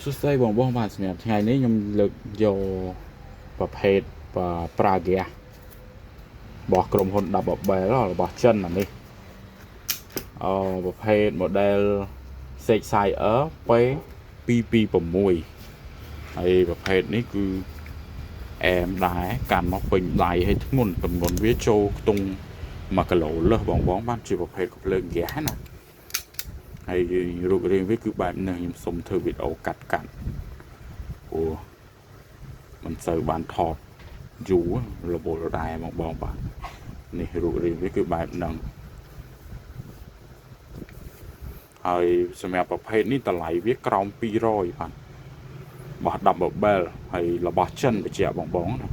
សួស្តីបងបងបាទសម្រាប់ថ្ងៃនេះខ្ញុំលើកយកប្រភេទប្រាហ្គាសរបស់ក្រុមហ៊ុន Double Bell របស់ចិនអានេះប្រភេទ model Sexire P226 ហើយប្រភេទនេះគឺអែមដែរកាន់មកពេញដៃហើយធ្ងន់ទម្ងន់វាចូលខ្ទង់1គីឡូលើសបងបងបានជាប្រភេទកំភ្លើងហ្គាសណាហើយរូបរាងវាគឺបែបនេះខ្ញុំសុំធ្វើវីដេអូកាត់កាត់ព្រោះមិនសូវបានថតយូររវល់ដែរបងបងបាទនេះរូបរាងវាគឺបែបហ្នឹងហើយសម្រាប់ប្រភេទនេះតម្លៃវាក្រោម200បាទរបស់ Double Bell ហើយរបស់ចិនបញ្ជាក់បងបងណា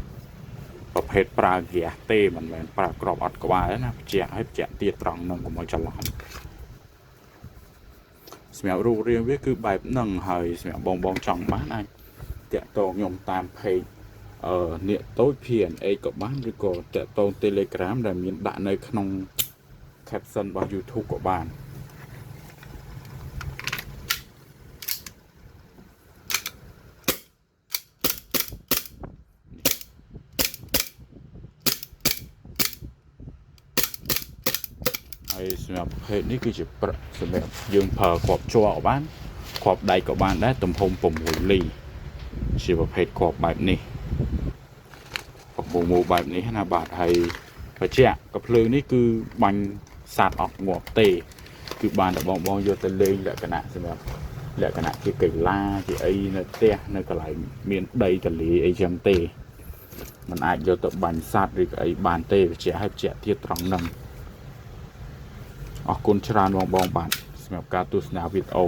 ប្រភេទប្រើហ្គាសទេមិនមែនប្រើក្របអត់ក្បាលណាបញ្ជាក់ឲ្យបញ្ជាក់ទៀតត្រង់ហ្នឹងកុំឲ្យច្រឡំសម្រាប់រូបរាងវាគឺបែបហ្នឹងហើយសម្រាប់បងបងចង់បានអាចតាក់ទងខ្ញុំតាម page នាគតូច PNA ក៏បានឬក៏តាក់ទង Telegram ដែលមានដាក់នៅក្នុង caption របស់ YouTube ក៏បានហើយសម្រាប់ប្រភេទនេះគឺជាប្រាក់សម្រាប់យើងប្រើគ្រាប់ជ័រក៏បានគ្រាប់ដែកក៏បានដែរទំហំ6លីជាប្រភេទគ្រាប់បែបនេះពពុះមូបែបនេះណាបាទហើយបញ្ជាក់កាភ្លើងនេះគឺបាញ់សត្វអត់ងាប់ទេគឺបានតែបងបងយកទៅលេងលក្ខណៈសម្រាប់លក្ខណៈជាកីឡាជាអីនៅផ្ទះនៅកន្លែងមានដីទលាយអីចឹងទេมันអាចយកទៅបាញ់សត្វឬក៏អីបានទេបញ្ជាក់ឲ្យបញ្ជាក់ទៀតត្រង់ហ្នឹងអរគុណច្រើនបងបងបាទសម្រាប់ការទស្សនាវីដេអូ